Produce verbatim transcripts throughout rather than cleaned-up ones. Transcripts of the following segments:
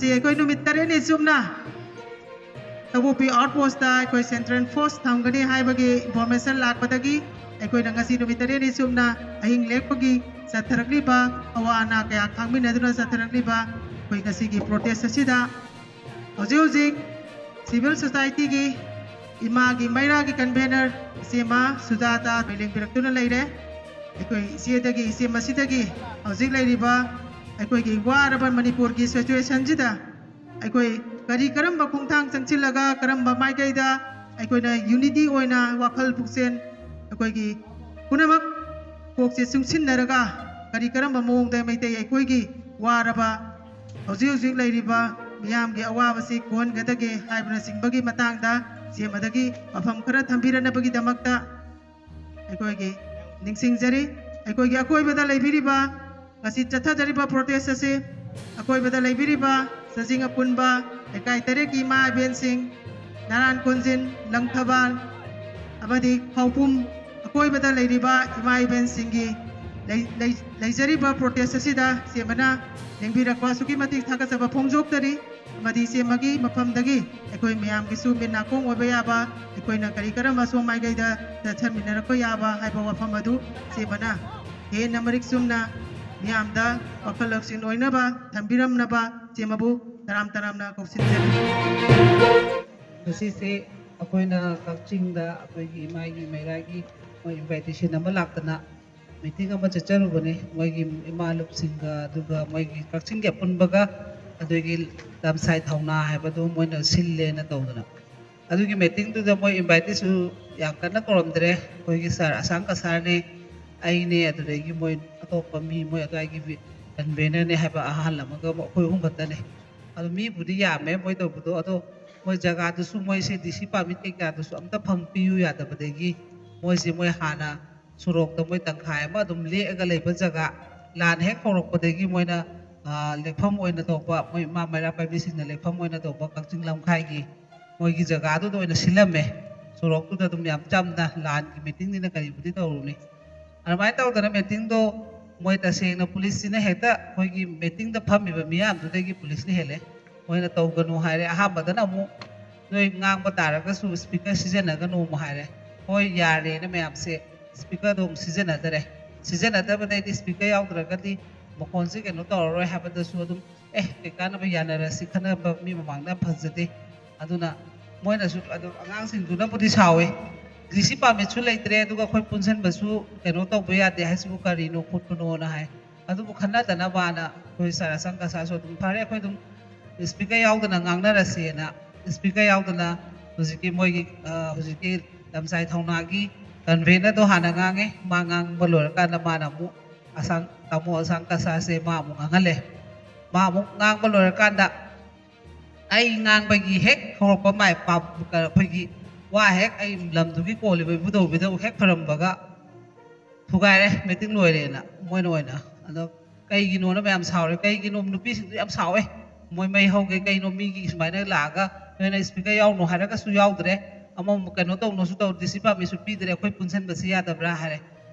ꯁꯤ ꯑꯩꯈꯣꯏ ꯅꯨꯃꯤꯠ ꯇꯔꯦꯠꯅꯤ ꯆꯨꯞꯅ ꯇꯧꯕꯨꯄꯤ ꯑꯥꯎꯠ ꯄꯣꯁꯇ ꯑꯩꯈꯣꯏ ꯁꯦꯟꯇ꯭ꯔꯦꯜ ꯐꯣꯔꯁ ꯊꯝꯒꯅꯤ ꯍꯥꯏꯕꯒꯤ ꯏꯟꯐꯣꯔꯃꯦꯁꯟ ꯂꯥꯛꯄꯗꯒꯤ ꯑꯩꯈꯣꯏꯅ ꯉꯁꯤ ꯅꯨꯃꯤꯠ ꯇꯔꯦꯠꯅꯤ ꯆꯨꯞꯅ ꯑꯍꯤꯡ ꯂꯦꯛꯄꯒꯤ ꯆꯠꯊꯔꯛꯂꯤꯕ, ꯑꯋꯥ ꯑꯅꯥ ꯀꯌꯥ ꯈꯥꯡꯃꯤꯟꯅꯗꯨꯅ ꯆꯠꯊꯔꯛꯂꯤꯕ ꯑꯩꯈꯣꯏ ꯉꯁꯤꯒꯤ ꯄ꯭ꯔꯣꯇꯦꯁ ꯑꯁꯤꯗ ꯍꯧꯖꯤꯛ ꯍꯧꯖꯤꯛ ꯁꯤꯚꯤꯜ ꯁꯣꯁꯥꯏꯇꯤꯒꯤ ꯏꯃꯥꯒꯤ ꯃꯩꯔꯥꯒꯤ ꯀꯟꯚꯦꯅꯔ ꯏꯆꯦꯃ ꯁꯨꯖꯥꯇꯥ ꯂꯦꯡꯕꯤꯔꯛꯇꯨꯅ ꯂꯩꯔꯦ꯫ ꯑꯩꯈꯣꯏ ꯏꯆꯦꯗꯒꯤ, ꯏꯆꯦ ꯃꯁꯤꯗꯒꯤ ꯍꯧꯖꯤꯛ ꯂꯩꯔꯤꯕ ꯑꯩꯈꯣꯏꯒꯤ ꯋꯥꯔꯕ ꯃꯅꯤꯄꯨꯔꯒꯤ ꯁꯤꯆꯨꯋꯦꯁꯟꯁꯤꯗ ꯑꯩꯈꯣꯏ ꯀꯔꯤ, ꯀꯔꯝꯕ ꯈꯣꯡꯊꯥꯡ ꯆꯪꯁꯤꯜꯂꯒ, ꯀꯔꯝꯕ ꯃꯥꯏꯀꯩꯗ ꯑꯩꯈꯣꯏꯅ ꯌꯨꯅꯤꯇꯤ ꯑꯣꯏꯅ ꯋꯥꯈꯜ ꯄꯨꯛꯆꯦꯜ ꯑꯩꯈꯣꯏꯒꯤ ꯄꯨꯝꯅꯃꯛ ꯀꯣꯛꯁꯦ ꯆꯨꯡꯁꯤꯟꯅꯔꯒ ꯀꯔꯤ, ꯀꯔꯝꯕ ꯃꯑꯣꯡꯗ ꯃꯩꯇꯩ ꯑꯩꯈꯣꯏꯒꯤ ꯋꯥꯔꯕ, ꯍꯧꯖꯤꯛ ꯍꯧꯖꯤꯛ ꯂꯩꯔꯤꯕ ꯃꯤꯌꯥꯝꯒꯤ ꯑꯋꯥꯕꯁꯤ ꯀꯣꯛꯍꯟꯒꯗꯒꯦ ꯍꯥꯏꯕꯅꯆꯤꯡꯕꯒꯤ ꯃꯇꯥꯡꯗ ꯏꯆꯦꯃꯗꯒꯤ ꯋꯥꯐꯝ ꯈꯔ ꯊꯝꯕꯤꯔꯅꯕꯒꯤꯗꯃꯛꯇ ꯑꯩꯈꯣꯏꯒꯤ ꯅꯤꯡꯁꯤꯡꯖꯔꯤ꯫ ꯑꯩꯈꯣꯏꯒꯤ ꯑꯀꯣꯏꯕꯗ ꯂꯩꯕꯤꯔꯤꯕ, ꯉꯁꯤ ꯆꯠꯊꯖꯔꯤꯕ ꯄ꯭ꯔꯣꯇꯦꯁ ꯑꯁꯤ ꯑꯀꯣꯏꯕꯗ ꯂꯩꯕꯤꯔꯤꯕ ꯆꯥꯖꯤꯡ ꯑꯄꯨꯟꯕ ꯂꯩꯀꯥꯏ ꯇꯔꯦꯠꯀꯤ ꯏꯃꯥ ꯏꯕꯦꯟꯁꯤꯡ, ꯅꯥꯔꯥꯟ ꯀꯣꯟꯖꯤꯟ, ꯂꯪꯊꯕꯥꯜ ꯑꯃꯗꯤ ꯈꯥꯎꯄꯨꯝ ꯑꯀꯣꯏꯕꯗ ꯂꯩꯔꯤꯕ ꯏꯃꯥ ꯏꯕꯦꯟꯁꯤꯡꯒꯤ ꯂꯩ-, ꯂꯩ-, ꯂꯩꯖꯔꯤꯕ ꯄ꯭ꯔꯣꯇꯦꯁ ꯑꯁꯤꯗ ꯏꯆꯦꯃꯅ ꯂꯦꯡꯕꯤꯔꯛꯄ ꯑꯁꯨꯛꯀꯤ ꯃꯇꯤꯛ ꯊꯥꯒꯠꯆꯕ ꯐꯣꯡꯗꯣꯛꯆꯔꯤ꯫ ꯑꯃꯗꯤ ꯏꯆꯦꯃꯒꯤ ꯃꯐꯝꯗꯒꯤ ꯑꯩꯈꯣꯏ ꯃꯌꯥꯝꯒꯤꯁꯨ ꯃꯤꯠ ꯅꯥꯀꯣꯡ ꯑꯣꯏꯕ ꯌꯥꯕ, ꯑꯩꯈꯣꯏꯅ ꯀꯔꯤ ꯀꯔꯝꯕ ꯑꯁꯣꯝ ꯃꯥꯏꯀꯩꯗ ꯆꯠꯊꯃꯤꯟꯅꯔꯛꯄ ꯌꯥꯕ ꯍꯥꯏꯕ ꯋꯥꯐꯝ ꯑꯗꯨ ꯏꯆꯦꯃꯅ ꯍꯦꯟꯅ ꯃꯔꯤꯛ ꯆꯨꯝꯅ ꯃꯤꯌꯥꯝꯗ ꯋꯥꯈꯜ ꯂꯧꯁꯤꯡ ꯑꯣꯏꯅꯕ ꯊꯝꯕꯤꯔꯝꯅꯕ ꯏꯆꯦꯃꯕꯨ ꯇꯔꯥꯝ ꯇꯔꯥꯝꯅ ꯀꯧꯁꯤꯟꯖꯔꯤ꯫ ꯉꯁꯤꯁꯦ ꯑꯩꯈꯣꯏꯅ ꯀꯛꯆꯤꯡꯗ ꯑꯩꯈꯣꯏꯒꯤ ꯏꯃꯥꯒꯤ ꯃꯩꯔꯥꯒꯤ ꯃꯣꯏ ꯏꯟꯚꯥꯏꯇꯦꯁꯟ ꯑꯃ ꯂꯥꯛꯇꯅ ꯃꯤꯇꯤꯡ ꯑꯃ ꯆꯠꯆꯔꯨꯕꯅꯤ, ꯃꯣꯏꯒꯤ ꯏꯃꯥ ꯂꯨꯞꯁꯤꯡꯒ, ꯑꯗꯨꯒ ꯃꯣꯏꯒꯤ ꯀꯛꯆꯤꯡꯒꯤ ꯑꯄꯨꯟꯕꯒ, ꯑꯗꯨꯒꯤ ꯂꯝꯁꯥꯏ ꯊꯧꯅꯥ ꯍꯥꯏꯕꯗꯨ ꯃꯣꯏꯅ ꯁꯤꯜꯂꯦꯅ ꯇꯧꯗꯅ꯫ ꯑꯗꯨꯒꯤ ꯃꯤꯇꯤꯡꯗꯨꯗ ꯃꯣꯏ ꯏꯟꯚꯥꯏꯇꯤꯁꯨ ꯌꯥꯝ ꯀꯟꯅ ꯀꯧꯔꯝꯗ꯭ꯔꯦ꯫ ꯑꯩꯈꯣꯏꯒꯤ ꯁꯥꯔ ꯑꯁꯥꯡꯀ ꯁꯥꯔꯅꯦ, ꯑꯩꯅꯦ, ꯑꯗꯨꯗꯒꯤ ꯃꯣꯏ ꯑꯇꯣꯞꯄ ꯃꯤ, ꯃꯣꯏ ꯑꯗꯨꯋꯥꯏꯒꯤ ꯀꯟꯚꯦꯅꯔꯅꯦ ꯍꯥꯏꯕ ꯑꯍꯜ ꯑꯃꯒ ꯑꯩꯈꯣꯏ ꯑꯍꯨꯝ ꯈꯛꯇꯅꯦ꯫ ꯑꯗꯣ ꯃꯤꯕꯨꯗꯤ ꯌꯥꯝꯃꯦ ꯃꯣꯏ ꯇꯧꯕꯗꯣ, ꯑꯗꯣ ꯃꯣꯏ ꯖꯒꯥꯗꯨꯁꯨ, ꯃꯣꯏꯁꯦ ꯗꯤ ꯁꯤ ꯄꯥꯔꯃꯤꯠ ꯀꯩꯀꯥꯗꯨꯁꯨ ꯑꯝꯇ ꯐꯪ ꯄꯤꯌꯨ ꯌꯥꯗꯕꯗꯒꯤ ꯃꯣꯏꯁꯦ, ꯃꯣꯏ ꯍꯥꯟꯅ ꯁꯣꯔꯣꯛꯇ ꯃꯣꯏ ꯇꯪꯈꯥꯏ ꯑꯃ ꯑꯗꯨꯝ ꯂꯦꯛꯑꯒ ꯂꯩꯕ ꯖꯒꯥ, ꯂꯥꯟ ꯍꯦꯛ ꯍꯧꯔꯛꯄꯗꯒꯤ ꯃꯣꯏꯅ, ꯑ, ꯂꯦꯛꯐꯝ ꯑꯣꯏꯅ ꯇꯧꯕ, ꯃꯣꯏ ꯏꯃꯥ ꯃꯩꯔꯥ ꯄꯥꯏꯕꯤꯁꯤꯡꯅ ꯂꯦꯛꯐꯝ ꯑꯣꯏꯅ ꯇꯧꯕ ꯀꯛꯆꯤꯡ ꯂꯝꯈꯥꯏꯒꯤ ꯃꯣꯏꯒꯤ ꯖꯒꯥꯗꯨꯗ ꯑꯣꯏꯅ ꯁꯤꯜꯂꯝꯃꯦ꯫ ꯁꯣꯔꯣꯛꯇꯨꯗ ꯑꯗꯨꯝ ꯌꯥꯝ ꯆꯝꯅ, ꯂꯥꯟꯒꯤ ꯃꯤꯇꯤꯡꯅꯤꯅ ꯀꯔꯤꯕꯨꯗꯤ ꯇꯧꯔꯨꯅꯤ꯫ ꯑꯗꯨꯃꯥꯏꯅ ꯇꯧꯗꯅ ꯃꯤꯇꯤꯡꯗꯣ ꯃꯣꯏ ꯇꯁꯦꯡꯅ ꯄꯨꯂꯤꯁꯁꯤꯅ ꯍꯦꯛꯇ ꯑꯩꯈꯣꯏꯒꯤ ꯃꯤꯇꯤꯡꯗ ꯐꯝꯃꯤꯕ ꯃꯤꯌꯥꯝꯗꯨꯗꯒꯤ ꯄꯨꯂꯤꯁꯅ ꯍꯦꯜꯂꯦ꯫ ꯃꯣꯏꯅ ꯇꯧꯒꯅꯨ ꯍꯥꯏꯔꯦ꯫ ꯑꯍꯥꯟꯕꯗꯅ ꯑꯃꯨꯛ ꯅꯣꯏ ꯉꯥꯡꯕ ꯇꯥꯔꯒꯁꯨ ꯁ꯭ꯄꯤꯀꯔ ꯁꯤꯖꯤꯟꯅꯒꯅꯨ ꯑꯃꯨꯛ ꯍꯥꯏꯔꯦ꯫ ꯍꯣꯏ, ꯌꯥꯔꯦꯅ ꯃꯌꯥꯝꯁꯦ ꯁ꯭ꯄꯤꯀꯔꯗꯣ ꯑꯃꯨꯛ ꯁꯤꯖꯤꯟꯅꯗꯔꯦ꯫ ꯁꯤꯖꯤꯟꯅꯗꯕꯗꯩꯗꯤ ꯁ꯭ꯄꯤꯀꯔ ꯌꯥꯎꯗ꯭ꯔꯒꯗꯤ ꯃꯈꯣꯟꯁꯦ ꯀꯩꯅꯣ ꯇꯧꯔꯔꯣꯏ ꯍꯥꯏꯕꯗꯁꯨ ꯑꯗꯨꯝ, "ꯑꯦ, ꯀꯩ ꯀꯥꯟꯅꯕ, ꯌꯥꯅꯔꯁꯤ, ꯈꯟꯅꯕ ꯃꯤ ꯃꯃꯥꯡꯗ ꯌꯥꯝ ꯐꯖꯗꯦ"꯫ ꯑꯗꯨꯅ ꯃꯣꯏꯅꯁꯨ ꯑꯗꯨꯝ, ꯑꯉꯥꯡꯁꯤꯡꯗꯨꯅꯕꯨꯗꯤ ꯁꯥꯎꯋꯦ, "ꯗꯤ ꯁꯤ ꯄꯥꯔꯃꯤꯠꯁꯨ ꯂꯩꯇ꯭ꯔꯦ, ꯑꯗꯨꯒ ꯑꯩꯈꯣꯏ ꯄꯨꯟꯁꯤꯟꯕꯁꯨ ꯀꯩꯅꯣ ꯇꯧꯕ ꯌꯥꯗꯦ ꯍꯥꯏꯁꯤꯕꯨ ꯀꯔꯤꯅꯣ ꯈꯣꯠꯄꯅꯣꯅ" ꯍꯥꯏ꯫ ꯑꯗꯨꯕꯨ ꯈꯟꯅꯗꯅꯕꯅ ꯑꯩꯈꯣꯏ ꯁꯥꯔ ꯑꯁꯪ ꯀꯁꯥꯁꯨ ꯑꯗꯨꯝ, "ꯐꯔꯦ, ꯑꯩꯈꯣꯏ ꯑꯗꯨꯝ ꯁ꯭ꯄꯤꯀꯔ ꯌꯥꯎꯗꯅ ꯉꯥꯡꯅꯔꯁꯦꯅ", ꯁ꯭ꯄꯤꯀꯔ ꯌꯥꯎꯗꯅ ꯍꯧꯖꯤꯛꯀꯤ ꯃꯣꯏꯒꯤ, ꯑ, ꯍꯧꯖꯤꯛꯀꯤ ꯂꯝꯖꯥꯏ ꯊꯧꯅꯥꯒꯤ ꯀꯟꯚꯦꯅꯔꯗꯣ ꯍꯥꯟꯅ ꯉꯥꯡꯉꯦ꯫ ꯃꯥ ꯉꯥꯡꯕ ꯂꯣꯏꯔꯀꯥꯟꯗ ꯃꯥꯅ ꯑꯃꯨꯛ ꯑꯁꯥꯡ, ꯇꯥꯃꯣ ꯑꯁꯥꯡ ꯀꯁꯥꯁꯦ ꯃꯥ ꯑꯃꯨꯛ ꯉꯥꯡꯍꯜꯂꯦ꯫ ꯃꯥ ꯑꯃꯨꯛ ꯉꯥꯡꯕ ꯂꯣꯏꯔꯀꯥꯟꯗ ꯑꯩ ꯉꯥꯡꯕꯒꯤ ꯍꯦꯛ ꯍꯧꯔꯛꯄ ꯃꯥꯏ ꯄꯥ-, ꯑꯩꯈꯣꯏꯒꯤ ꯋꯥ ꯍꯦꯛ ꯑꯩ ꯂꯝꯗꯨꯒꯤ ꯀꯣꯜꯂꯤꯕ ꯏꯕꯨꯙꯧ ꯏꯕꯨꯙꯧ ꯍꯦꯛ ꯈꯣꯏꯔꯝꯕꯒ ꯊꯨꯒꯥꯏꯔꯦ, ꯃꯤꯇꯤꯡ ꯂꯣꯏꯔꯦꯅ ꯃꯣꯏꯅ ꯑꯣꯏꯅ꯫ ꯑꯗꯣ ꯀꯩꯒꯤꯅꯣꯅ ꯃꯌꯥꯝ ꯁꯥꯎꯔꯦ꯫ ꯀꯩꯒꯤꯅꯣ? ꯅꯨꯄꯤꯁꯤꯡꯗꯨ ꯌꯥꯝ ꯁꯥꯎꯋꯦ꯫ ꯃꯣꯏ ꯃꯩ ꯍꯧꯒꯦ ꯀꯩꯅꯣ, ꯃꯤꯒꯤ ꯁꯨꯃꯥꯏꯅ ꯂꯥꯛꯑꯒ ꯅꯣꯏꯅ ꯁ꯭ꯄꯤꯀꯔ ꯌꯥꯎꯅꯨ ꯍꯥꯏꯔꯒꯁꯨ ꯌꯥꯎꯗ꯭ꯔꯦ, ꯑꯃꯃꯨꯛ ꯀꯩꯅꯣ ꯇꯧꯅꯨꯁꯨ ꯇꯧ, ꯗꯤ ꯁꯤ ꯄꯥꯔꯃꯤꯠꯁꯨ ꯄꯤꯗ꯭ꯔꯦ, ꯑꯩꯈꯣꯏ ꯄꯨꯟꯁꯤꯟꯕꯁꯤ ꯌꯥꯗꯕ꯭ꯔꯥ ꯍꯥꯏꯔꯦ꯫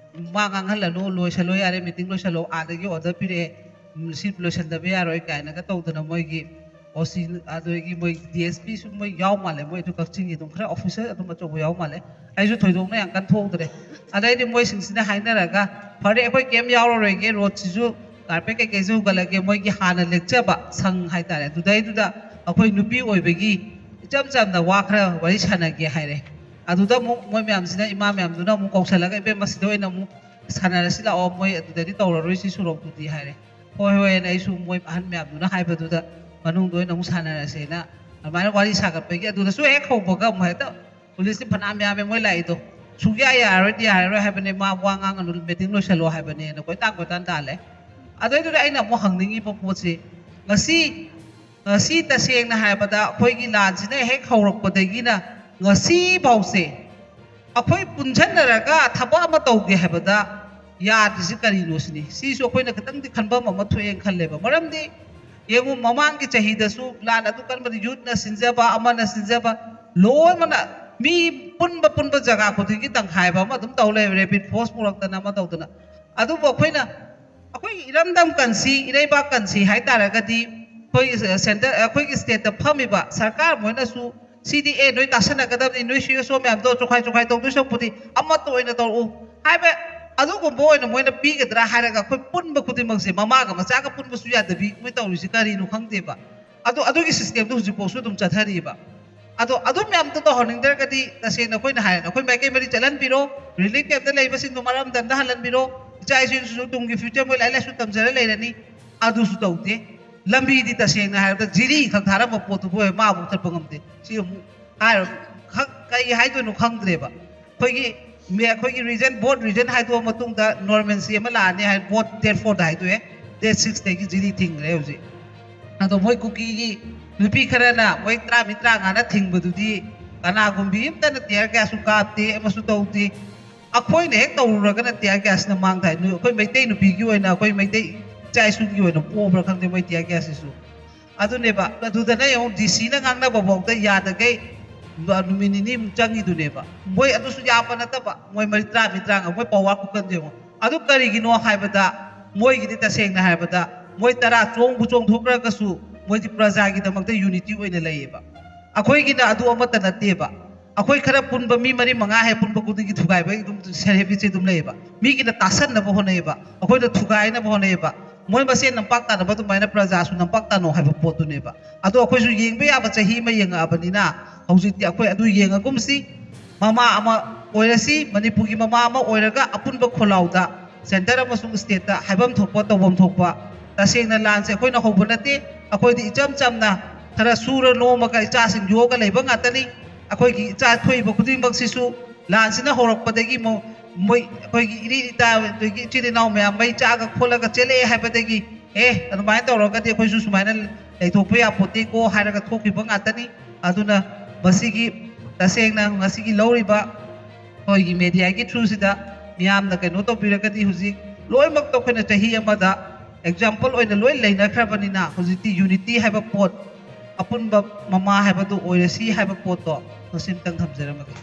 "ꯃꯥ ꯉꯥꯡꯍꯜꯂꯅꯨ, ꯂꯣꯏꯁꯜꯂꯣ ꯌꯥꯔꯦ, ꯃꯤꯇꯤꯡ ꯂꯣꯏꯁꯜꯂꯣ, ꯑꯥꯗꯒꯤ ꯑꯣꯔꯗꯔ ꯄꯤꯔꯛꯑꯦ, ꯎꯝ, ꯁꯤ ꯂꯣꯏꯁꯟꯗꯕ ꯌꯥꯔꯣꯏ" ꯀꯥꯏꯅꯒ ꯇꯧꯗꯅ ꯃꯣꯏꯒꯤ ꯑꯣ ꯁꯤ, ꯑꯗꯨꯗꯒꯤ ꯃꯣꯏ ꯗꯤ ꯑꯦꯁ ꯄꯤꯁꯨ ꯃꯣꯏ ꯌꯥꯎ ꯃꯥꯜꯂꯦ, ꯃꯣꯏ ꯑꯗꯨ ꯀꯛꯆꯤꯡꯒꯤ ꯑꯗꯨꯝ ꯈꯔ ꯑꯣꯐꯤꯁꯔ ꯑꯗꯨꯝ ꯑꯆꯧꯕ ꯌꯥꯎ ꯃꯥꯜꯂꯦ꯫ ꯑꯩꯁꯨ ꯊꯣꯏꯗꯣꯛꯅ ꯌꯥꯝ ꯀꯟ ꯊꯣꯛꯎꯗ꯭ꯔꯦ꯫ ꯑꯗꯩꯗꯤ ꯃꯣꯏꯁꯤꯡꯁꯤꯅ ꯍꯥꯏꯅꯔꯒ, "ꯐꯔꯦ, ꯑꯩꯈꯣꯏ ꯀꯩꯝ ꯌꯥꯎꯔꯔꯣꯏꯒꯦ, ꯔꯣꯗꯁꯤꯁꯨ ꯀꯥꯔꯄꯦꯠ ꯀꯩꯀꯩꯁꯨ ꯍꯨꯒꯠꯂꯒꯦ", ꯃꯣꯏꯒꯤ ꯍꯥꯟꯅ ꯂꯦꯛꯆꯕ ꯁꯪ ꯍꯥꯏꯇꯥꯔꯦ, ꯑꯗꯨꯗꯩꯗꯨꯗ ꯑꯩꯈꯣꯏ ꯅꯨꯄꯤ ꯑꯣꯏꯕꯒꯤ ꯏꯆꯝ ꯆꯝꯅ ꯋꯥ ꯈꯔ ꯋꯥꯔꯤ ꯁꯥꯟꯅꯒꯦ ꯍꯥꯏꯔꯦ꯫ ꯑꯗꯨꯗ ꯑꯃꯨꯛ ꯃꯣꯏ ꯃꯌꯥꯝꯁꯤꯅ, ꯏꯃꯥ ꯃꯌꯥꯝꯗꯨꯅ ꯑꯃꯨꯛ ꯀꯧꯁꯜꯂꯒ, "ꯏꯕꯦꯝꯃ, ꯁꯤꯗ ꯑꯣꯏꯅ ꯑꯃꯨꯛ ꯁꯥꯟꯅꯔꯁꯤ ꯂꯥꯛꯑꯣ, ꯃꯣꯏ ꯑꯗꯨꯗꯗꯤ ꯇꯧꯔꯔꯣꯏꯁꯤ ꯁꯣꯔꯣꯛꯇꯨꯗꯤ" ꯍꯥꯏꯔꯦ꯫ "ꯍꯣꯏ, ꯍꯣꯏ" ꯍꯥꯏꯅ ꯑꯩꯁꯨ ꯃꯣꯏ ꯑꯍꯟ ꯃꯌꯥꯝꯗꯨꯅ ꯍꯥꯏꯕꯗꯨꯗ ꯃꯅꯨꯡꯗ ꯑꯣꯏꯅ ꯑꯃꯨꯛ ꯁꯥꯟꯅꯔꯁꯦꯅ ꯑꯗꯨꯃꯥꯏꯅ ꯋꯥꯔꯤ ꯁꯥꯒꯠꯄꯒꯤ, ꯑꯗꯨꯗꯁꯨ ꯍꯦꯛ ꯍꯧꯕꯒ ꯑꯃꯨꯛ ꯍꯦꯛꯇ ꯄꯨꯂꯤꯁꯇꯤ ꯐꯅꯌꯥꯝ ꯌꯥꯝꯃꯦ ꯃꯣꯏ ꯂꯥꯛꯏꯗꯣ꯫ "ꯁꯨꯡꯌꯥ ꯌꯥꯔꯔꯣꯏꯗꯤ ꯌꯥꯔꯔꯣꯏ ꯍꯥꯏꯕꯅꯦ, ꯃꯥ ꯋꯥ ꯉꯥꯡꯉꯅꯨ, ꯃꯤꯇꯤꯡ ꯂꯣꯏꯁꯜꯂꯣ" ꯍꯥꯏꯕꯅꯦꯅ ꯀꯣꯏꯇꯥꯟ ꯀꯣꯏꯇꯥꯟ ꯇꯥꯜꯂꯦ꯫ ꯑꯗꯨꯗꯩꯗꯨꯗ ꯑꯩꯅ ꯑꯃꯨꯛ ꯍꯪꯅꯤꯡꯉꯤꯕ ꯄꯣꯠꯁꯤ, ꯉꯁꯤ, ꯉꯁꯤ ꯇꯁꯦꯡꯅ ꯍꯥꯏꯔꯕꯗ ꯑꯩꯈꯣꯏꯒꯤ ꯂꯥꯟꯁꯤꯅ ꯍꯦꯛ ꯍꯧꯔꯛꯄꯗꯒꯤꯅ ꯉꯁꯤ ꯐꯥꯎꯁꯦ ꯑꯩꯈꯣꯏ ꯄꯨꯟꯁꯟꯅꯔꯒ ꯊꯕꯛ ꯑꯃ ꯇꯧꯒꯦ ꯍꯥꯏꯕꯗ ꯌꯥꯗ꯭ꯔꯤꯁꯤ ꯀꯔꯤꯅꯣ ꯁꯤꯅꯤ꯫ ꯁꯤꯁꯨ ꯑꯩꯈꯣꯏꯅ ꯈꯤꯇꯪꯗꯤ ꯈꯟꯐꯝ ꯑꯃ ꯊꯣꯛꯑꯦꯅ ꯈꯜꯂꯦꯕ꯫ ꯃꯔꯝꯗꯤ ꯌꯦꯡꯉꯨ, ꯃꯃꯥꯡꯒꯤ ꯆꯍꯤꯗꯁꯨ ꯂꯥꯟ ꯑꯗꯨ ꯀꯟꯕꯗ ꯌꯨꯠꯅ ꯁꯤꯟꯖꯕ, ꯑꯃꯅ ꯁꯤꯟꯖꯕ, ꯂꯣꯏꯅꯃꯛꯅ ꯃꯤ ꯄꯨꯟꯕ ꯄꯨꯟꯕ ꯖꯒꯥ ꯈꯨꯗꯤꯡꯒꯤ ꯇꯪꯈꯥꯏꯕ ꯑꯃ ꯑꯗꯨꯝ ꯇꯧ ꯂꯩꯔꯦ, ꯔꯦꯄꯤꯗ ꯐꯣꯔꯁ ꯄꯨꯔꯛꯇꯅ ꯑꯃ ꯇꯧꯗꯅ꯫ ꯑꯗꯨꯕꯨ ꯑꯩꯈꯣꯏꯅ, ꯑꯩꯈꯣꯏꯒꯤ ꯏꯔꯝꯗꯝ ꯀꯟꯁꯤ, ꯏꯔꯩꯕꯥꯛ ꯀꯟꯁꯤ ꯍꯥꯏ ꯇꯥꯔꯒꯗꯤ ꯑꯩꯈꯣꯏꯒꯤ ꯁꯦꯟꯇꯔ, ꯑꯩꯈꯣꯏꯒꯤ ꯁ꯭ꯇꯦꯠꯇ ꯐꯝꯃꯤꯕ ꯁꯔꯀꯥꯔ ꯃꯣꯏꯅꯁꯨ ꯁꯤꯗꯤ ꯑꯦ ꯅꯣꯏ ꯇꯥꯁꯟꯅꯒꯗꯕꯅꯤ, ꯅꯣꯏ ꯁꯤ ꯑꯦꯁ ꯑꯣ ꯃꯌꯥꯝꯗꯣ ꯆꯨꯈꯥꯏ ꯆꯨꯈꯥꯏ ꯇꯧꯗꯣꯏ ꯁꯔꯨꯛꯄꯨꯗꯤ ꯑꯃꯠꯇ ꯑꯣꯏꯅ ꯇꯧꯔꯛꯎ ꯍꯥꯏꯕ, ꯑꯗꯨꯒꯨꯝꯕ ꯑꯣꯏꯅ ꯃꯣꯏꯅ ꯄꯤꯒꯗ꯭ꯔꯥ ꯍꯥꯏꯔꯒ ꯑꯩꯈꯣꯏ ꯄꯨꯟꯕ ꯈꯨꯗꯤꯡꯃꯛꯁꯦ ꯃꯃꯥꯒ ꯃꯆꯥꯒ ꯄꯨꯟꯕꯁꯨ ꯌꯥꯗꯕꯤ ꯃꯣꯏ ꯇꯧꯔꯤꯁꯦ ꯀꯔꯤꯅꯣ ꯈꯪꯗꯦꯕ꯫ ꯑꯗꯣ ꯑꯗꯨꯒꯤ ꯁꯤꯁꯇꯦꯝꯗꯣ ꯍꯧꯖꯤꯛꯐꯥꯎꯁꯨ ꯑꯗꯨꯝ ꯆꯠꯊꯔꯤꯕ꯫ ꯑꯗꯣ ꯑꯗꯨ ꯃꯌꯥꯝꯗꯣ ꯇꯧꯍꯟꯅꯤꯡꯗ꯭ꯔꯒꯗꯤ ꯇꯁꯦꯡꯅ ꯑꯩꯈꯣꯏꯅ ꯍꯥꯏꯔꯦ, ꯑꯩꯈꯣꯏ ꯃꯥꯏꯀꯩ ꯃꯔꯤ ꯆꯠꯍꯟꯕꯤꯔꯣ, ꯔꯤꯂꯤꯐ ꯀꯦꯝꯞꯇ ꯂꯩꯕꯁꯤꯡꯗꯣ ꯃꯔꯝꯗꯝꯗ ꯍꯜꯍꯟꯕꯤꯔꯣ, ꯏꯆꯥ ꯏꯁꯨꯁꯤꯁꯨ ꯇꯨꯡꯒꯤ ꯐ꯭ꯌꯨꯆꯔ ꯃꯣꯏ ꯂꯥꯏꯔꯤꯛ ꯂꯥꯏꯁꯨ ꯇꯝꯖꯔ ꯂꯩꯔꯅꯤ꯫ ꯑꯗꯨꯁꯨ ꯇꯧꯗꯦ꯫ ꯂꯝꯕꯤꯗꯤ ꯇꯁꯦꯡꯅ ꯍꯥꯏꯔꯕꯗ ꯖꯤꯔꯤ ꯈꯛ ꯊꯥꯔꯝꯕ ꯄꯣꯠꯇꯨꯕꯨ ꯃꯥ ꯑꯃꯨꯛ ꯆꯠꯄ ꯉꯝꯗꯦ꯫ ꯁꯤ ꯑꯃꯨꯛ ꯍꯥꯏꯔ ꯈꯛ ꯀꯩ ꯍꯥꯏꯗꯣꯏꯅꯣ ꯈꯪꯗ꯭ꯔꯦꯕ꯫ ꯑꯩꯈꯣꯏꯒꯤ ꯃꯦ-, ꯑꯩꯈꯣꯏꯒꯤ ꯔꯤꯖꯟ, ꯕꯣꯔꯗ ꯔꯤꯖꯟ ꯍꯥꯏꯗꯣꯛꯑ ꯃꯇꯨꯡꯗ ꯅꯣꯔꯃꯦꯜꯁꯤ ꯑꯃ ꯂꯥꯛꯑꯅꯤ ꯍꯥꯏ, ꯕꯣꯔꯗ ꯗꯦꯠ ꯐꯣꯔꯗ ꯍꯥꯏꯗꯣꯛꯑꯦ꯫ ꯗꯦꯠ ꯁꯤꯛꯁꯇꯒꯤ ꯖꯤꯔꯤ ꯊꯤꯡꯈ꯭ꯔꯦ ꯍꯧꯖꯤꯛ꯫ ꯑꯗꯣ ꯃꯣꯏ ꯀꯨꯀꯤꯒꯤ ꯅꯨꯄꯤ ꯈꯔꯅ ꯃꯣꯏ ꯇꯔꯥꯃꯔꯤ ꯇꯔꯥꯃꯉꯥꯅ ꯊꯤꯡꯕꯗꯨꯗꯤ ꯀꯅꯥꯒꯨꯝꯕꯤ ꯑꯝꯇꯅ ꯇꯤꯌꯔ ꯒ꯭ꯌꯥꯁꯁꯨ ꯀꯥꯞꯇꯦ, ꯑꯃꯁꯨ ꯇꯧꯗꯦ꯫ ꯑꯩꯈꯣꯏꯅ ꯍꯦꯛ ꯇꯧꯔꯨꯔꯒꯅ ꯇꯤꯌꯔ ꯒ꯭ꯌꯥꯁꯅ ꯃꯥꯡ ꯊꯥꯏ꯫ ꯅꯣꯏ-, ꯑꯩꯈꯣꯏ ꯃꯩꯇꯩ ꯅꯨꯄꯤꯒꯤ ꯑꯣꯏꯅ, ꯑꯩꯈꯣꯏ ꯃꯩꯇꯩ ꯏꯆꯥ ꯏꯁꯨꯒꯤ ꯑꯣꯏꯅ ꯄꯣꯛꯑꯕ꯭ꯔꯥ ꯈꯪꯗꯦ ꯃꯣꯏ ꯇꯤꯌꯔ ꯒ꯭ꯌꯥꯁꯁꯤꯁꯨ꯫ ꯑꯗꯨꯅꯦꯕ, ꯑꯗꯨꯗꯅ ꯌꯦꯡꯉꯨ, ꯗꯤ ꯁꯤꯅ ꯉꯥꯡꯅꯕ ꯐꯥꯎꯗ ꯌꯥꯗꯈꯩ ꯅꯨꯃꯤꯠ ꯅꯤꯅꯤꯃꯨꯛ ꯆꯪꯉꯤꯗꯨꯅꯦꯕ꯫ ꯃꯣꯏ ꯑꯗꯨꯁꯨ ꯌꯥꯕ ꯅꯠꯇꯕ, ꯃꯣꯏ ꯃꯔꯤ ꯇꯔꯥꯃꯔꯤ ꯇꯔꯥꯃꯉꯥ, ꯃꯣꯏ ꯄꯋꯥꯔ ꯀꯨꯀꯟꯗꯣ ꯌꯦꯡꯉꯨ꯫ ꯑꯗꯨ ꯀꯔꯤꯒꯤꯅꯣ ꯍꯥꯏꯕꯗ, ꯃꯣꯏꯒꯤꯗꯤ ꯇꯁꯦꯡꯅ ꯍꯥꯏꯔꯕꯗ, ꯃꯣꯏ ꯇꯔꯥ ꯆꯣꯡꯕꯨ ꯆꯣꯡꯊꯣꯛꯈ꯭ꯔꯒꯁꯨ ꯃꯣꯏꯗꯤ ꯄ꯭ꯔꯖꯥꯒꯤꯗꯃꯛꯇ ꯌꯨꯅꯤꯇꯤ ꯑꯣꯏꯅ ꯂꯩꯌꯦꯕ꯫ ꯑꯩꯈꯣꯏꯒꯤꯅ ꯑꯗꯨ ꯑꯃꯠꯇ ꯅꯠꯇꯦꯕ꯫ ꯑꯩꯈꯣꯏ ꯈꯔ ꯄꯨꯟꯕ ꯃꯤ ꯃꯔꯤ ꯃꯉꯥ ꯍꯦꯛ ꯄꯨꯟꯕ ꯈꯨꯗꯤꯡꯒꯤ ꯊꯨꯒꯥꯏꯕꯒꯤ ꯑꯗꯨꯝ ꯍꯦꯕꯤꯠꯁꯦ ꯑꯗꯨꯝ ꯂꯩꯌꯦꯕ꯫ ꯃꯤꯒꯤꯅ ꯇꯥꯁꯟꯅꯕ ꯍꯣꯠꯅꯩꯌꯦꯕ, ꯑꯩꯈꯣꯏꯅ ꯊꯨꯒꯥꯏꯅꯕ ꯍꯣꯠꯅꯩꯌꯦꯕ꯫ ꯃꯣꯏ ꯃꯁꯦꯟ ꯅꯝꯄꯥꯛ ꯇꯥꯅꯕ ꯑꯗꯨꯃꯥꯏꯅ ꯄ꯭ꯔꯖꯥꯁꯨ ꯅꯝꯄꯥꯛ ꯇꯥꯅꯧ ꯍꯥꯏꯕ ꯄꯣꯠꯇꯨꯅꯦꯕ꯫ ꯑꯗꯣ ꯑꯩꯈꯣꯏꯁꯨ ꯌꯦꯡꯕ ꯌꯥꯕ ꯆꯍꯤ ꯑꯃ ꯌꯦꯡꯉꯛꯑꯕꯅꯤꯅ ꯍꯧꯖꯤꯛꯇꯤ ꯑꯩꯈꯣꯏ ꯑꯗꯨ ꯌꯦꯡꯉꯒꯨꯝꯁꯤ꯫ ꯃꯃꯥ ꯑꯃ ꯑꯣꯏꯔꯁꯤ, ꯃꯅꯤꯄꯨꯔꯒꯤ ꯃꯃꯥ ꯑꯃ ꯑꯣꯏꯔꯒ ꯑꯄꯨꯟꯕ ꯈꯣꯜꯂꯥꯎꯗ ꯁꯦꯟꯇꯔ ꯑꯃꯁꯨꯡ ꯁ꯭ꯇꯦꯠꯇ ꯍꯥꯏꯐꯝ ꯊꯣꯛꯄ, ꯇꯧꯐꯝ ꯊꯣꯛꯄ꯫ ꯇꯁꯦꯡꯅ ꯂꯥꯟꯁꯦ ꯑꯩꯈꯣꯏꯅ ꯍꯧꯕ ꯅꯠꯇꯦ꯫ ꯑꯩꯈꯣꯏꯗꯤ ꯏꯆꯝ ꯆꯝꯅ ꯈꯔ ꯁꯨꯔ ꯅꯣꯝꯃꯒ ꯏꯆꯥꯁꯤꯡ ꯌꯣꯛꯑꯒ ꯂꯩꯕ ꯉꯥꯛꯇꯅꯤ꯫ ꯑꯩꯈꯣꯏꯒꯤ ꯏꯆꯥ ꯊꯣꯛꯏꯕ ꯈꯨꯗꯤꯡꯃꯛꯁꯤꯁꯨ ꯂꯥꯟꯁꯤꯅ ꯍꯧꯔꯛꯄꯗꯒꯤ ꯃꯣ-, ꯃꯣꯏ ꯑꯩꯈꯣꯏꯒꯤ ꯏꯔꯤ ꯏꯇꯥ, ꯑꯗꯒꯤ ꯏꯆꯤꯜ ꯏꯅꯥꯎ ꯃꯌꯥꯝ ꯃꯩ ꯆꯥꯛꯑꯒ ꯈꯣꯠꯂꯒ ꯆꯦꯜꯂꯛꯑꯦ ꯍꯥꯏꯕꯗꯒꯤ, ꯑꯦ, ꯑꯗꯨꯃꯥꯏꯅ ꯇꯧꯔꯒꯗꯤ ꯑꯩꯈꯣꯏꯁꯨ ꯁꯨꯃꯥꯏꯅ ꯂꯩꯊꯣꯛꯄ ꯌꯥꯄꯣꯠꯇꯦꯀꯣ ꯍꯥꯏꯔꯒ ꯊꯣꯛꯈꯤꯕ ꯉꯥꯛꯇꯅꯤ꯫ ꯑꯗꯨꯅ ꯃꯁꯤꯒꯤ, ꯇꯁꯦꯡꯅ ꯉꯁꯤꯒꯤ ꯂꯧꯔꯤꯕ ꯑꯩꯈꯣꯏꯒꯤ ꯃꯦꯗꯤꯌꯥꯒꯤ ꯊ꯭ꯔꯨꯁꯤꯗ ꯃꯤꯌꯥꯝꯅ ꯀꯩꯅꯣ ꯇꯧꯕꯤꯔꯒꯗꯤ, ꯍꯧꯖꯤꯛ ꯂꯣꯏꯅꯃꯛꯇ ꯑꯩꯈꯣꯏꯅ ꯆꯍꯤ ꯑꯃꯗ ꯑꯦꯛꯖꯥꯝꯄꯜ ꯑꯣꯏꯅ ꯂꯣꯏ ꯂꯩꯅꯈ꯭ꯔꯕꯅꯤꯅ, ꯍꯧꯖꯤꯛꯇꯤ ꯌꯨꯅꯤꯇꯤ ꯍꯥꯏꯕ ꯄꯣꯠ, ꯑꯄꯨꯟꯕ ꯃꯃꯥ ꯍꯥꯏꯕꯗꯨ ꯑꯣꯏꯔꯁꯤ ꯍꯥꯏꯕ ꯄꯣꯠꯇꯣ ꯃꯁꯤ ꯑꯝꯇꯪ ꯊꯝꯖꯔꯝꯃꯒꯦ꯫